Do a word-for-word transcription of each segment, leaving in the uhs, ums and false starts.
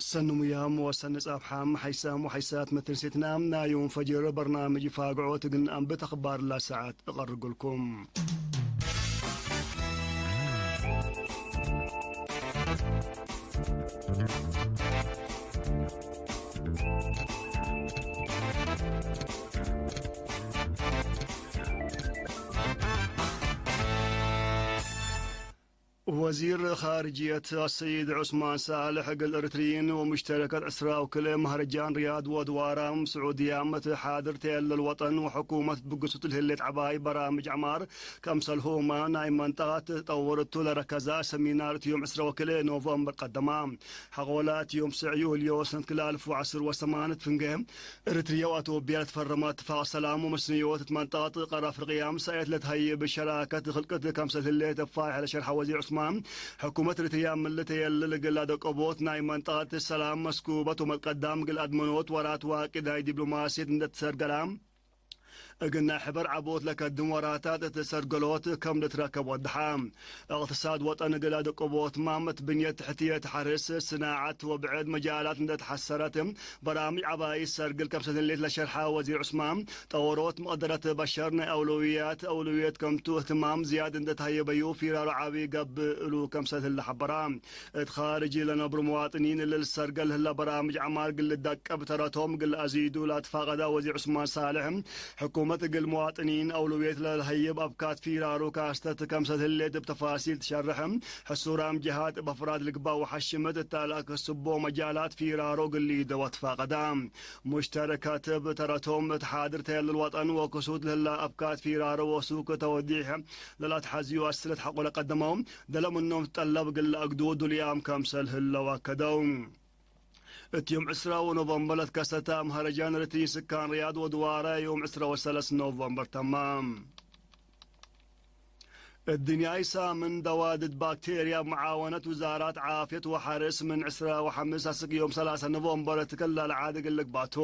ሰኒ ሙያም ወሰኒ ጻብሓም ሓይሳም ወሓይሳት መትንሴትና ናይ ዮም ፈጅር በርናምጅ ፋግዖት እግል ነአንብት አኽባር ለሰዓት እቀርግልኩም። ወዚር ኻርጅየት አሰይድ ዑስማን ሳልሕ እግል እርትርይን ወሙሽተረከት ዕስራ ወክልኤ መህረጃን ርያድ ወድዋራም ስዑድያም እት ሓድር ተየለል ወጠን ወሕኩመት ብግሱት ለህሌት ዐባይ በራምጅ ዐማር፣ ከምሰልሁመ ናይ መንጠቀት ተጠውር እቱ ለረከዛ ሰሚናር እት ዮም ዕስራ ወክልኤ ኖቨምበር ቀደማ። ሐቆለ እት ዮም ስዕ ዩልዮ ሰነት ክልኤ አልፍ ወዐስር ወሰማንት ፍንጌ፣ እርትርየ ወአቶብየ ለትፈረመ እትፋቅ ሰላም ወመስንዮት እት መንጠቀት ቀር አፍሪቅያ ምሳኤት ለትሀይብ ሸራከት ክልቅት ከምሰል ህሌት እፋ ሐለ ሸርሐ ወዚር ዑስማን፣ ሕኩመት እርትርያ ምን ልተየልል እግል ለደቀቦት ናይ መንጠቀት ሰላም መስኩበት ወመትቀዳም እግል አድመኖት ወራት ዋቅድ ናይ ዲብሎማሲየት እንዴ ትሰርገላ፣ እግል ናይ ሕበር ዐቦት ለከድም ወራታት እት ሰርገሎት ከም ልትረከብ ወደሐ። እቅትሳድ ወጠን እግል አደቀቦት ማም እት ብንየት ትሕትየት ሐርስ፣ ስናዐት ወብዕድ መጃላት እንዴ ተሐሰረት በራምጅ ዐባይ ሰርግል ከምሰል ህሌት ለሸርሐ ወዚር ዑስማን፣ ጠወሮት መቅደረት በሸር ናይ አውለውያት አውለውየት ከምቱ እህትማም ዝያድ እንዴ ተሀየበዩ ፊራሩ ዐቢ ገብእ እሉ ከምሰል ህለ ሐበራ። እት ኻርጅ ለነብሩ መዋጥኒን እሊ ልሰርገል ህለ በራምጅ ዐማር እግል ልደቀብ ተረቶም እግል አዚዱ ለአትፋቀደ ወዚር ዑስማን ሳልሕ፣ ሕኩመት እግል መዋጥኒን አውለውየት ለልሀይብ አብካት ፊራሩ ካስተት ከምሰል ህሌት እብ ተፋሲል ትሸርሕ። ሕሱራም ጀሃት እብ አፍራድ ልግባእ ወሐሽመት እተ ለአከስቦ መጃላት ፊራሩ እግል ሊደው አትፋቀደ። ሙሽተረከት እብ ተረቶም እት ሓድር ተየልል ወጠን ወክሱት ለህለ አብካት ፊራሩ ወሱክ ተወዲሕ ለለአትሐዝዩ አስለት ሐቆ ለቀደመው፣ ደለ ምኖም ትጠለብ እግል ለአግዱ ዱልያም ከምሰል ህለው አከደው። እት ዮም ዕስራ ወኖቨምበር ለትከሰተ መሀረጃን ርትይ ስካን ርያድ ወድዋረ ዮም ዕስራ ወሰለስ ኖቨምበር ተማም። እት ድንያይ ሳምን ደዋ ድድ ባክቴርያ መዓወነት ውዛራት ዓፍየት ወሐርስ ምን ዕስራ ወሐምስ አስክ ዮም ሰላሰ ኖቨምበር እት ክለ ለዓድ እግል ልግባቱ።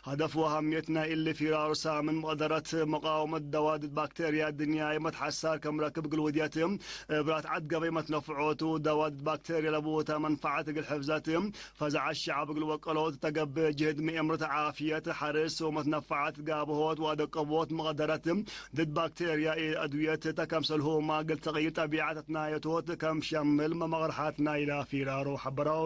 ሀደፍ ወአሀምየት ናይ እሊ ፊራሩ ሳምን መቅደረት መቃወመት ደዋ ድድ ባክቴርያ ድንያይ መትሐሳር ከም ረክብ እግል ውድየት፣ እብ ራትዓት ገበይ መትነፍዖቱ ደዋ ድድ ባክቴርያ ለቡተ መንፈዐት እግል ሕፍዘት፣ ፈዛዐት ሸዐብ እግል ወቀሎት ተገብእ ጅህድ ምእምርት ዓፍየት ሐርስ ወመትነፈዐት ጋብሆት ወአደቀቦት መቅደረት ድድ ባክቴርያ እት አድውየት እተ ከምሰልሁመ እግል ተቅይር ጠቢዐት አትናየቶት ከም ሸምል መመቅርሐት ናይላ ፊራሮ ሐበረው።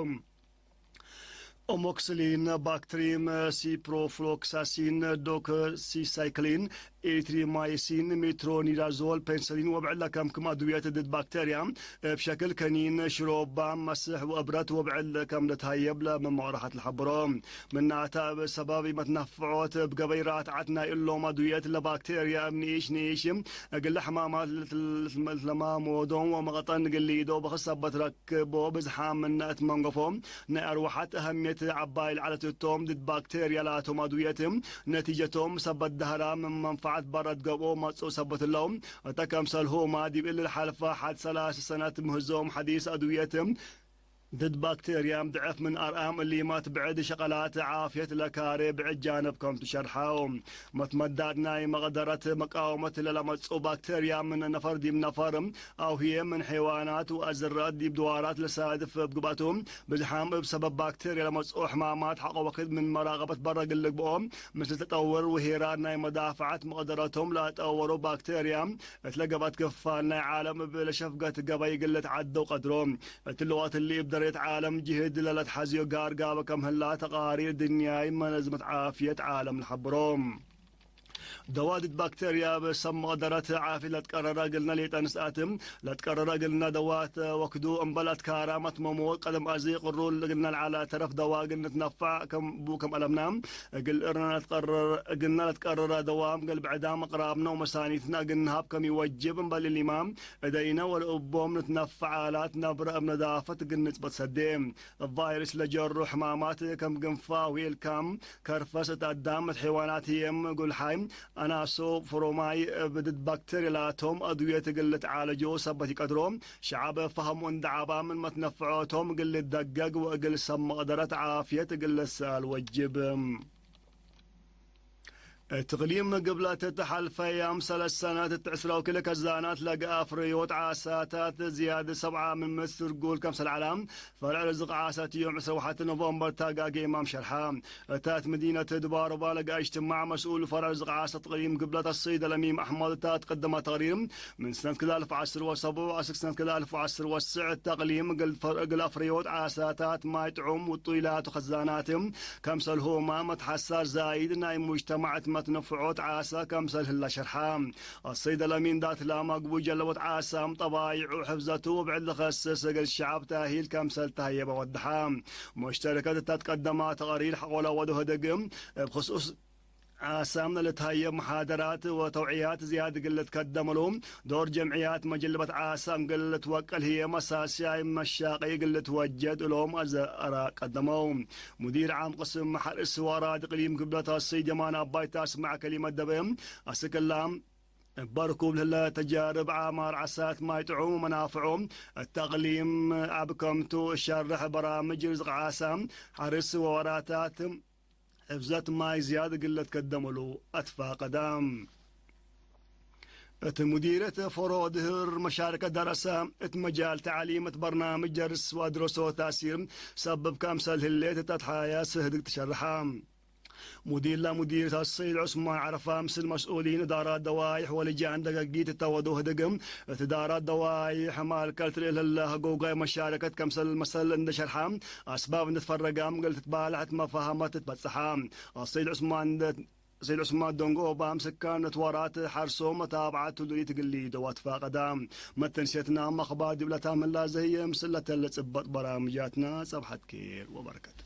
ኦሞክስሊን፣ ባክትሪም፣ ሲፕሮፍሎክሳሲን፣ ዶክሲሳይክሊን፣ ኤሪትሪማይሲን፣ ሜትሮኒዳዞል፣ ፔንሰሊን ወብዕድ ለከምክም አድውየት ድድ ባክቴርያ እብ ሸክል ከኒን፣ ሽሮባ፣ መስሕ ወእብረት ወብዕድ ከም ልትሀየብ ለመመቅርሐት ለሐብሮ። ምናተ እብ ሰበብ ኢመትነፍዖት እብ ገበይ ራትዓት ናይ እሎም አድውየት ለባክቴርያ እብ ንኢሽ ንኢሽ እግለ ሕማማት ልትለማሞዶም ወመቅጠን እግል ሊዶ ብክሰበት ረክቦ ብዝሓም ምነ እት መንገፎ ናይ አርወሐት አሀምየት ዐባይ ለዐለት እቶም ድድ ባክቴርያ ላቶም አድውየት ነቲጀቶም ሰበት ደህራ ምን መንፈዐት በረት ገብኦ መጽኡ ሰበት ህለው። እተ ከምሰልሁመ ዲብ እሊ ለሓልፈ ሐድ ሰላስ ሰነት ምህዞም ሐዲስ አድውየት ድድ ባክቴርያም ድዕፍ ምን አርአም እሊማት ብዕድ ሸቀላት ዓፍየት ለካሬ ብዕድ ጃንብ ከምቱ ሸርሐው። መትመዳድ ናይ መቅደረት መቃወመት ለለመጽኡ ባክቴርያ ምን ነፈር ዲብ ነፈር አው ህዬ ምን ሐይዋናት ወአዝረአት ዲብ ድዋራት ለሳድፍ እብ ግብአቱ፣ ብዝሓም እብ ሰበብ ባክቴርያ ለመጽኦ ሕማማት ሐቆ ወክድ ምን መራቀበት በረ እግል ልግብኦ፣ ምስል ተጠውር ወሄራር ናይ መዳፈዐት መቅደረቶም ለአጠወሮ ባክቴርያ እት ለገብአት ክፋል ናይ ዓለም እብ ለሸፍገት ገበይ እግል ልትዓደው ቀድሮ። እትሊ ወቅት እሊ እብ ደረጀት ዓለም ጅህድ ለለትሐዝዮ ጋር ጋበ ከም ህላ ተቃሪር ድንያይ መነዝመት ዓፍየት ዓለም ለሐብሮ። ደዋ ድድ ባክቴርያ እብ ሰብ መቅደረት ዓፍየት ለትቀረረ እግልነ ሌጠ ንስአት። ለትቀረረ እግልነ ደዋት ወክዱ እምበል አትካራመት መሞት ቀደም አዜ ቅሩል እግልነ ለዐለ ተረፍ ደዋ እግል ንትነፈዕ ከም ቡ ከም አለምና። እግል እርነ ለትቀረረ፣ እግልነ ለትቀረረ ደዋ እግል ብዕዳም አቅራብነ ወመሳኒትነ እግል ንሀብ ከም ኢወጅብ እምበል እሊማ እደይነ ወለእቦም ንትነፈዕ አላት ነብረ እብ ነዳፈት እግል ንጽበጥ ሰዴ። ቫይረስ ለጀሩ ሕማማት ከም ግንፋ፣ ዌልካም፣ ከርፈስ እት አዳም እት ሐይዋናት ህዬም ጉልሓይ፣ አናሶ፣ ፍሮማይ እብ ድድ ባክቴርያ ላቶም አድውየት እግል ልትዓለጆ ሰበት ኢቀድሮ። ሸዐብ ፈሀሙ እንደ ዐባ ምን መትነፍዖቶም እግል ልደገግ ወእግል ሰብ መቅደረት ዓፍየት እግል ልሰአል ወጅብ። እት እቅሊም ግብለት እት ሐልፈየ አምሰለ ሰነት እት ዕስራ ወክልኤ ከዛናት ለገአ ፍርዮት ዓሳታት ዝያድ ሰብዓ ምን ምእት ስርጉል ከምሰል ዐላ፣ ፈርዕ ርዝቅ ዓሳት ዮም ዕስራ ወሐተ ኖቨምበር ታጋጌ ማም ሸርሐ። እታት መዲነት ድባርባ ለገአ እጅትማዕ መስኡል ፈርዕ ርዝቅ ዓሳት እቅሊም ግብለት አሰይድ አልአሚን አሕመድ እታ ትቀደመ ተቅሪር፣ ምን ሰነት ክልኤ አልፍ ወዐስር ወሰቡዕ አስክ ሰነት ክልኤ አልፍ ወዐስር ወስዕ እት እቅሊም እግል ፈር-፣ እግል አፍርዮት ዓሳታት ማይ ጥዑም ውጡይ ላቱ ከዛናት፣ ከምሰልሁመ መትሐሳር ዛይድ ናይ ሙጅተማዕ እት መትነፍዖት ዓሳ ከምሰል ህለ ሸርሐ። አሰይድ አልአሚን ዳት ላማ ግቡይ ጀለቦት ዓሳም ጠባይዑ ሕፍዘቱ ወብዕድ ለኸስስ እግል ሸዐብ ተእሂል ከምሰል ተሀየበ ወደሐ። ሙሽተረከት እተ ትቀደመ ተቅሪር ሐቆለ ወዶህደግ እብ ክሱስ ዓሳም ለልትሀየብ መሓደራት ወተውዕያት ዝያድ እግል ልትከደም እሉ፣ ዶር ጀምዕያት መጀልበት ዓሳም እግል ልትወቀል ህዬ መሳስያይ መሻቂ እግል ልትወጀድ እሎም አዘ-፣ አራ ቀደመው። ሙዲር ዓም ቅስም ሐርስ ወአራዲ እቅሊም ግብለት አሰይድ የማን አባይ ተ አስመዐ ከሊመት ደበ፣ አስክ እላ እበ ርኩብ ለህለ ተጃርብ ዓማር ዓሳት ማይ ጥዑም ወመናፍዖ እት እቅሊም አብ ከምቱ እሸርሕ በራምጅ ርዝቅ ዓሳ፣ ሐርስ ወወራታት፣ ሕፍዘት ማይ ዝያድ እግል ለትከደም እሉ አትፋቀደ። እት ሙዲርየት ፎሮ ድህር መሻረከት ደረሰ እት መጃል ተዕሊም እት በርናምጅ ደርስ ወአድረሶ ተእሲር ሰብብ ከምሰል ህሌት እት አትሓያስ ህድግ ትሸርሐ። ሙዲር ለሙዲርየት አሰይድ ዑስማን ዐረፋ ምስል መስኡሊን እዳራት ደዋይሕ ወልጃን ደገጊት እተ ወዶ ህድግ እት እዳራት ደዋይሕ ማልከልት ለህለ ህጎጋይ መሻረከት ከምሰል መሰል እንደ ሸርሐ፣ አስባብ እንደ ትፈረጋም እግል ትትባለሕ እት መፋሀመት ትትበጸሐ። አሰይድ ዑስማን እንደ፣ ሰይድ ዑስማን ደንጎ ባም ስካን እት ወራት ሐርሶ መታብዓት ቱሉሊት እግል ሊደው አትፋቀዳ። መተንሴትና መክባር ዲብለታ ምን ላዘህየ ምስል ለተለ ጽበጥ በራምጃትና ጸብሐት ኬር ወበረከት።